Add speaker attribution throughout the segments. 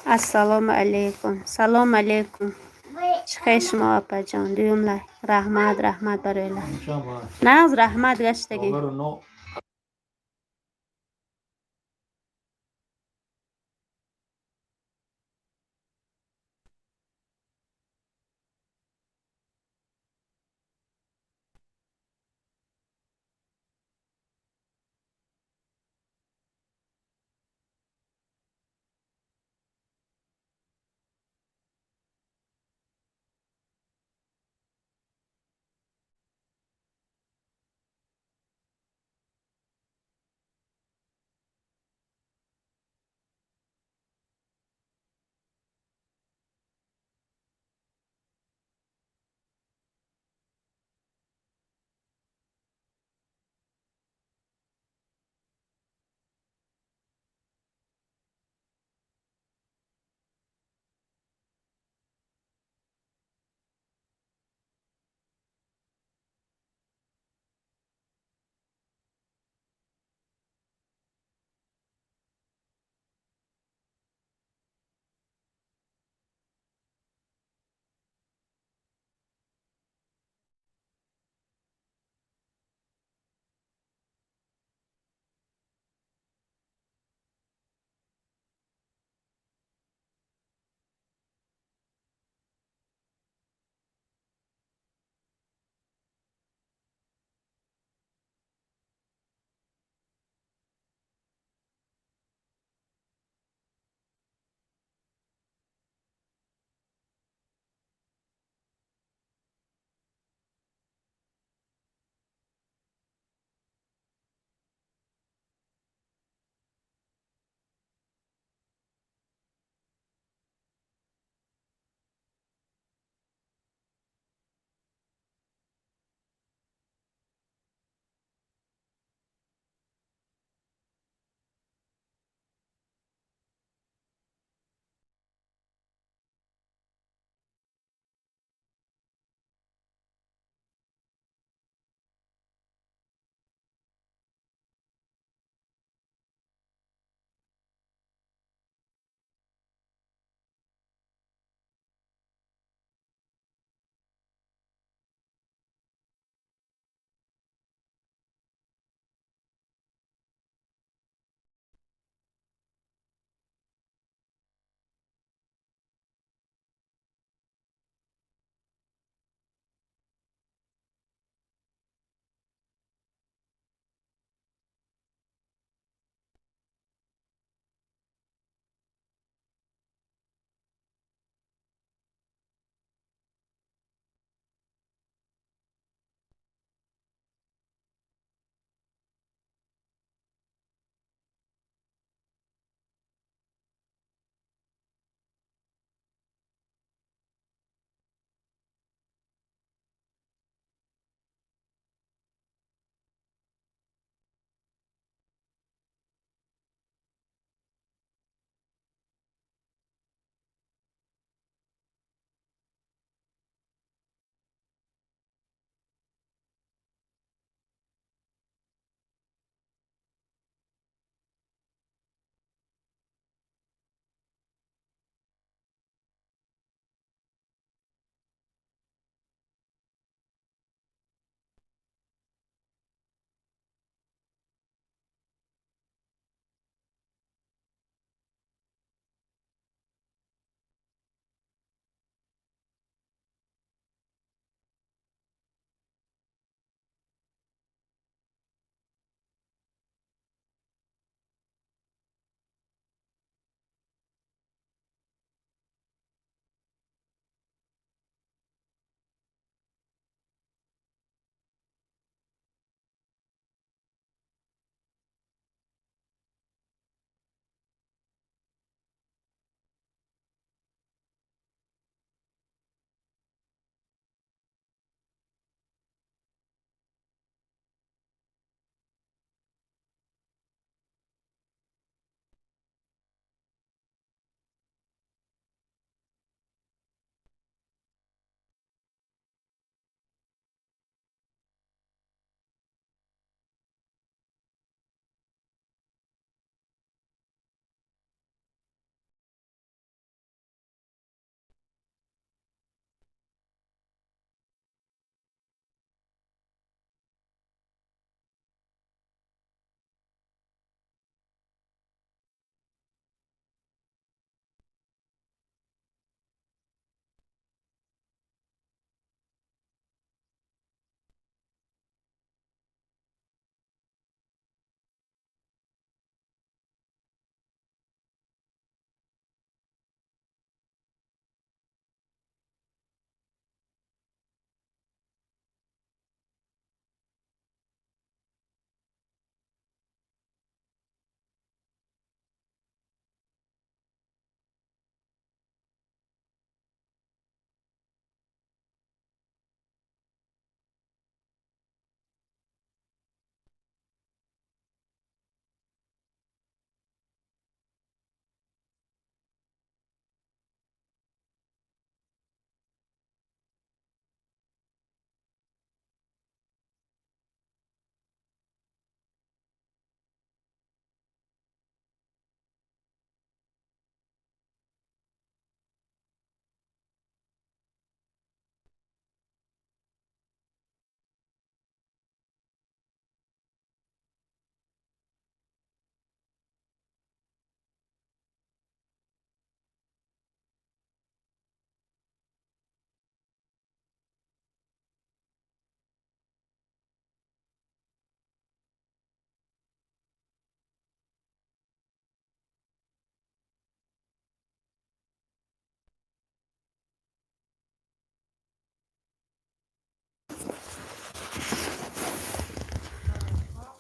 Speaker 1: Ассалому алайкум. Салом алайкум. Чӣ хел шумо, апаҷон? Дуюм лайк. Раҳмат, раҳмат барои лайк. Нағз, раҳмат гаштагӣ.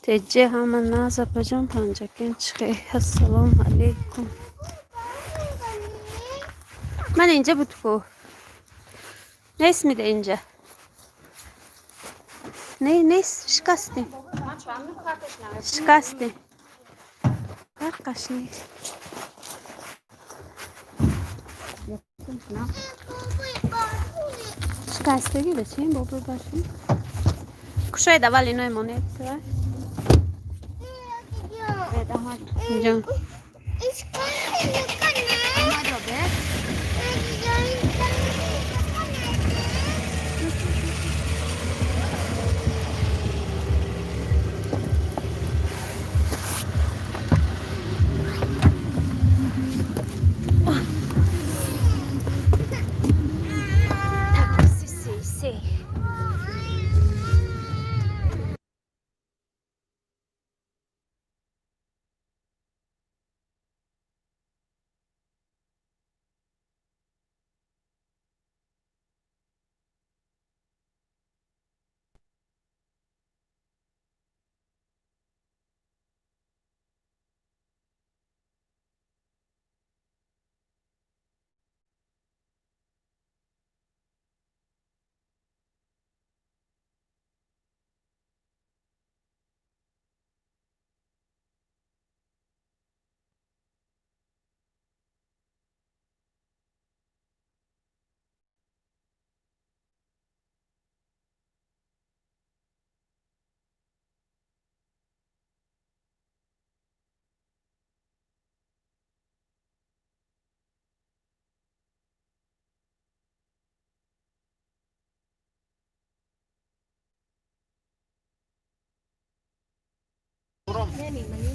Speaker 1: Теҷе ҳама наз, апаҷон, Панҷакен чихе? Ассалому алейкум. Ман инҷа буд ку. Нест мида инҷа. Не, нест, шикастем. Шикастем. Фарқаш нест. Шикастагӣ бачем, бобо башем. Кушоед аввал иной монед. Ҷон. Такси се.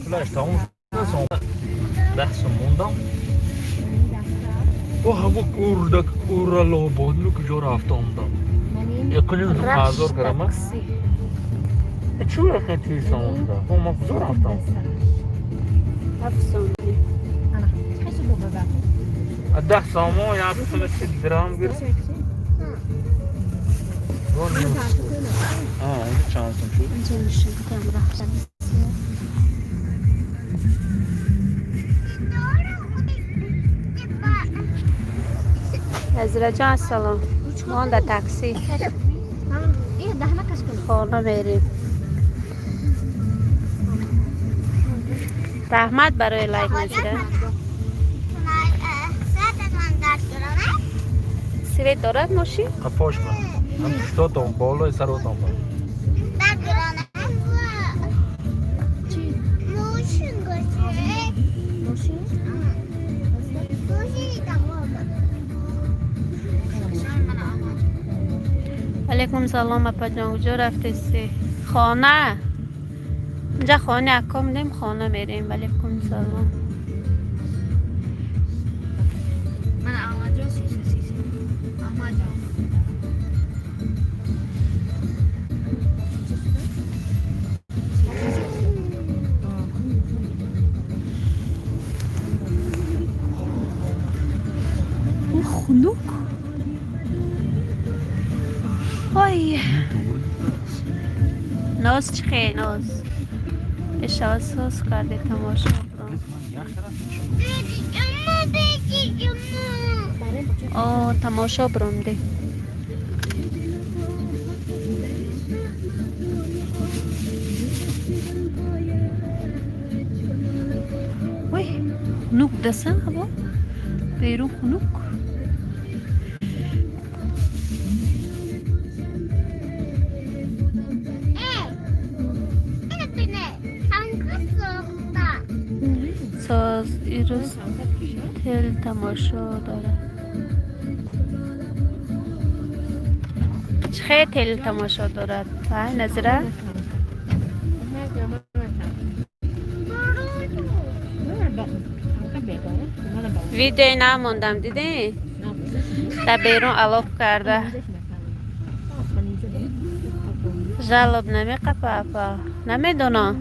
Speaker 2: Флеш тамом шуд, 10 сум мондам. О, ҳаво курдак уралобод ну куҷо рафта омдам? Якуним ҳазор грамма. Чӣ рақам 40 сом шуда? О, ман куҷо рафтам?
Speaker 1: 7 сомонӣ.
Speaker 2: 10 сомон 130 грамм гирифт. Чанд сум шуд?
Speaker 1: Инҷа нишинтам рафтам. Назираҷон, ассалом. Мо дар такси хона мерем. Раҳмат барои лайк, Назира. Свет дорад мошин?
Speaker 2: Қафош ба. Ҳам пуштотон, болои саротон ба.
Speaker 1: Алейкум салом, апаҷон, куҷо рафтеси? Хона. Инҷа хонаи аком дем, хона мерем. Алейкум салом.
Speaker 3: من احمد جان سیسه سیسه احمد جان.
Speaker 1: Хунук. Ой. Ноз чихе, ноз. Ишава соз карде тамошо кун. О, тамошо бромде. Ой, хунук даса ҳаво? Берун хунук. Соз ирӯз тел тамошо дорад. Чихе тел тамошо дорад? Ай, Назира? Видеои намондам, дидӣ? Дар берун алоф карда. Жалоб намеқапа, апа. Намедонам.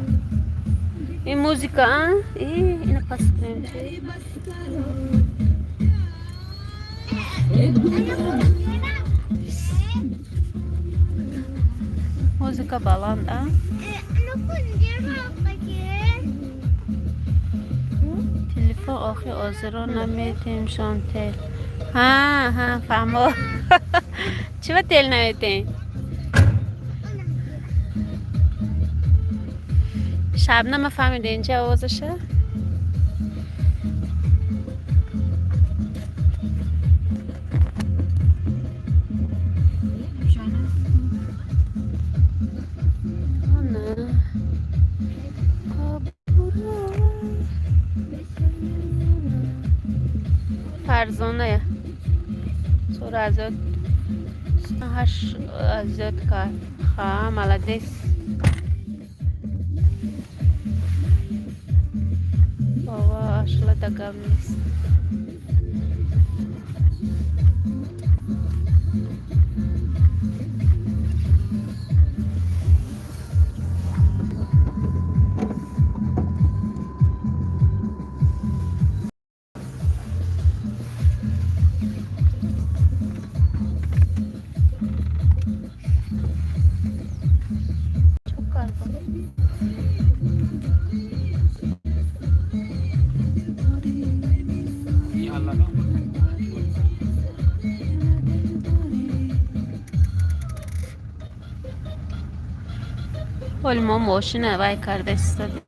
Speaker 1: Ин музика, а? Ина пас кунем чи? Музика баланд, а? Телефон охи озиро наметемшон тел. Ҳа, ҳа, фаҳмо. Чӣ ба тел наметем? Шабнама фаҳмида инҷа овозаша? На. Фарзоная. Сура азёд ҳаш азёд кард. Ха, молодец. Бова ашла да гап нест. Çok kargo. Ҳоли мо мошина вай карда истодем.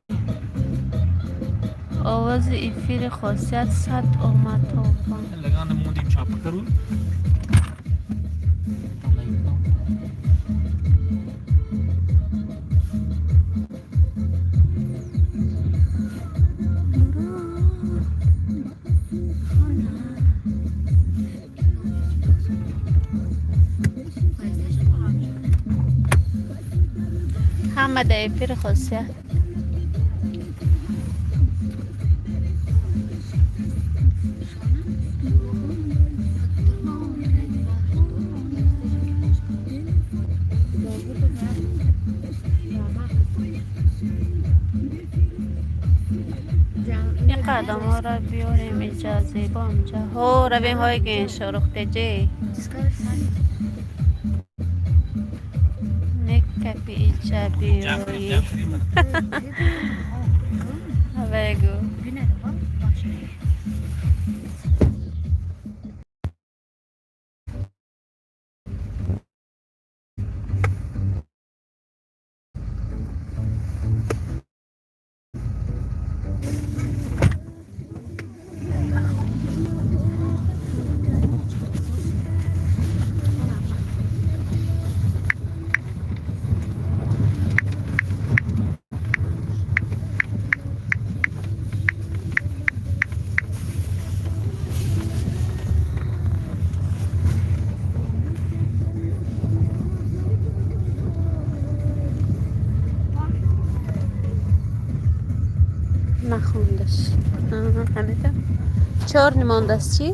Speaker 1: Овози эфири хосият сад омад тобон.
Speaker 2: Лаган мондим чапа карун.
Speaker 1: Ҳама да эфири хосият. Ин қадамҳоро биёрем иҷа зебо инҷа. Ҳо равем ҳое ки шорухтеҷе. Мекапи иҷа биёи. Бегу. Нахондаш. Ҳамида. Чор нимондааст чӣ?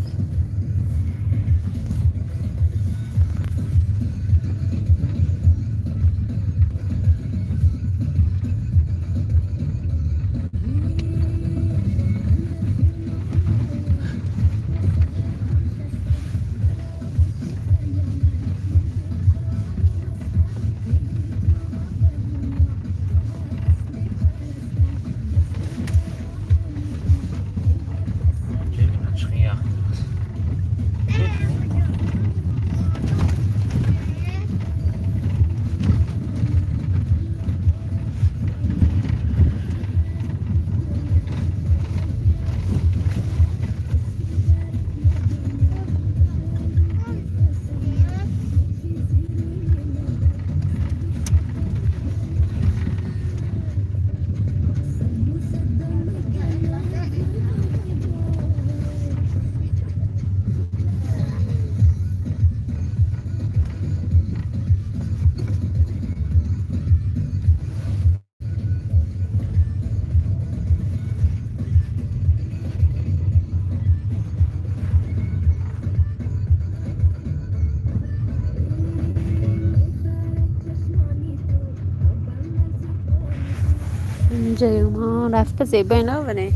Speaker 1: Инҷа рафта зебои наване.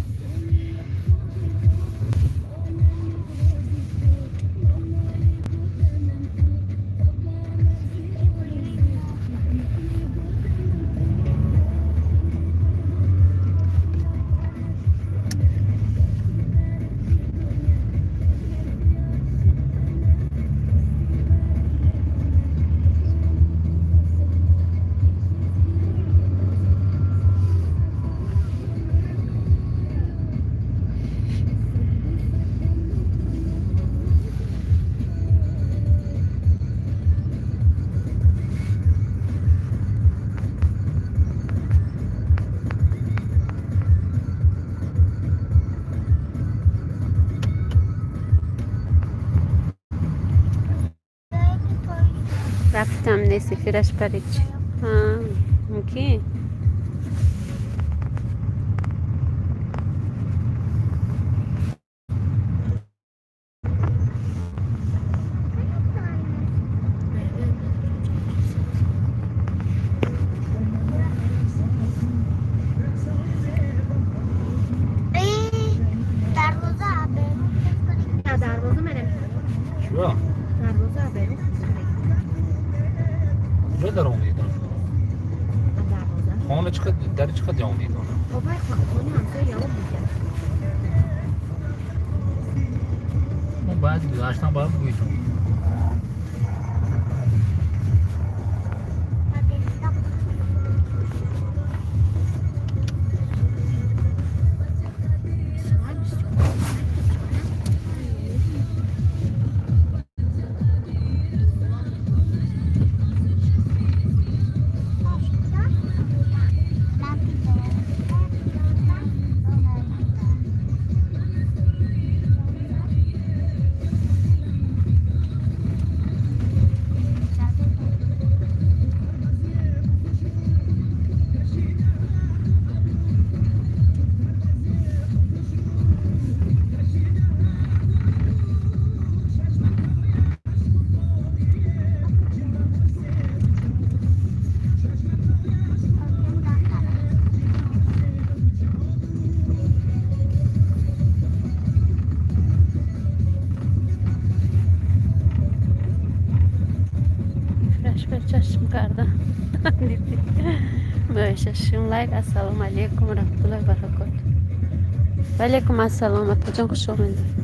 Speaker 1: Нест, эфираш парид. Мумкин.
Speaker 2: Чуя? Куҷо даромадидон шумо? Хона чӣ қад, дари чӣ қад омадидон? Мо баъд гузаштан бояд гӯйтон.
Speaker 1: Чашм карда шашум лайк. Ассалому алейкум раҳматуллоҳи баракоту. Ваалейкум ассалом, атаҷон, хуш омадед.